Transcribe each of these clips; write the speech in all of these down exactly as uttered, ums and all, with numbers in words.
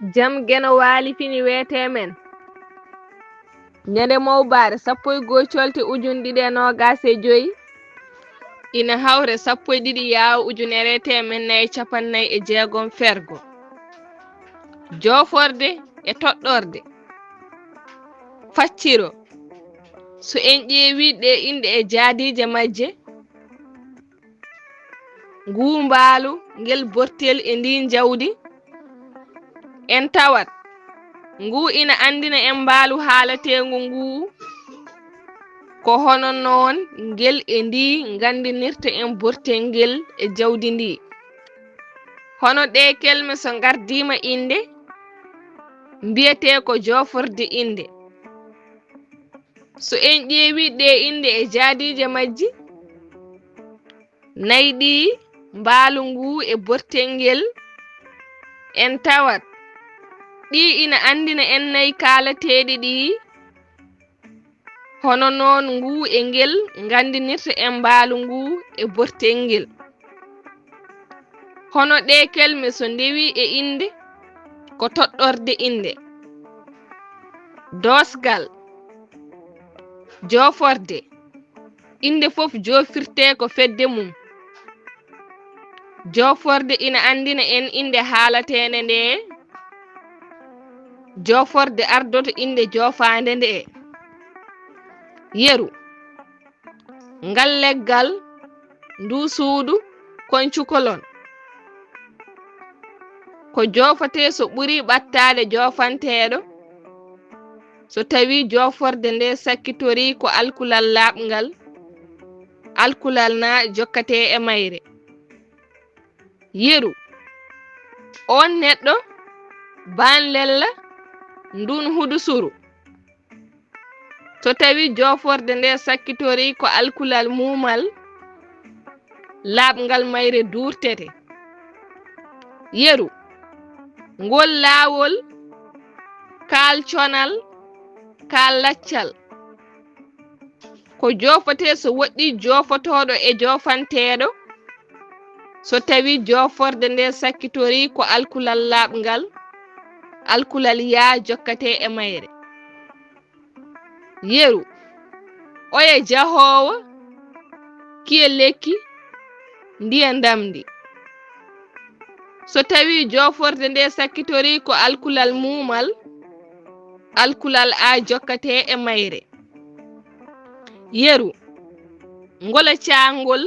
Jam Geno Waali fini weetee men. Ñande mawbaare sappo e goo colte ujun ɗiɗi e noogaas e joy, ina hawre sappo e ɗiɗi yaawo ujunere e teemen nayi e capanɗe nayi e jeegom fergo. Jooforde e toɗɗorde. Facciro, so en ƴeewii ɗee inɗe e jaadiije majje, nguu mbaalu, ngel bortel e ndiin jawdi, en tawat nguu ina anndina en mbaalu haalateengu nguu, ko hono noon ngel e ndii nganndinirta en bortel ngel e jawdi ndii. Hono ɗee kelme so ngardiima innde, mbiyetee ko jooforde innde. So en ƴeewii ɗee inɗe e jaadiije majji, nayi ɗii, mbaalu nguu e bortel ngel, en tawat ɗii ina anndina en nayi kaalateeɗi ɗii, hono noon nguu e ngel nganndinirta en mbaalu nguu e bortel ngel. Hono ɗee kelme so ndewii e innde, ko toɗɗorde innde. Doosgal, jooforde, innde fof joofirtee ko fedde mum. Jooforde ina anndina en innde haalateende ndee, jooforde ardoto innde joofaande ndee. Yeru, ngal leggal, nduu suudu, kon cukalon. Ko joofatee so ɓurii ɓattaade joofanteeɗo, so tawii jooforde ndee sakkitorii ko alkulal laaɓngal, alkulal naa jokkatee e mayre. Yeru, oon neɗɗo, baan lella, nduun hudu suru. So tawii jooforde ndee sakkitorii ko alkulal muumal, laaɓngal mayre duurtete. Yeru, ngol laawol, kaal conal, kaal laccal. Ko joofatee so woɗɗii joofotooɗo e joofanteeɗo, so tawii jooforde ndee sakkitorii ko alkulal laaɓngal, alkulal yaa jokkatee e mayre. Yeru, oya jahoowo, kiye lekki, ndiya ndamndi. So tawii jooforde ndee sakkitorii ko alkulal muumal, alkulal aa jokkatee e mayre. Yeru, ngola caangol,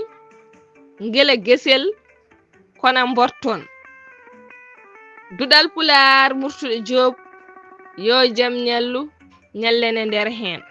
ngela gesel, kona mborton. Duɗal Pulaar, Murtuɗo Joob, yo jam ñallu, ñallene nder heen.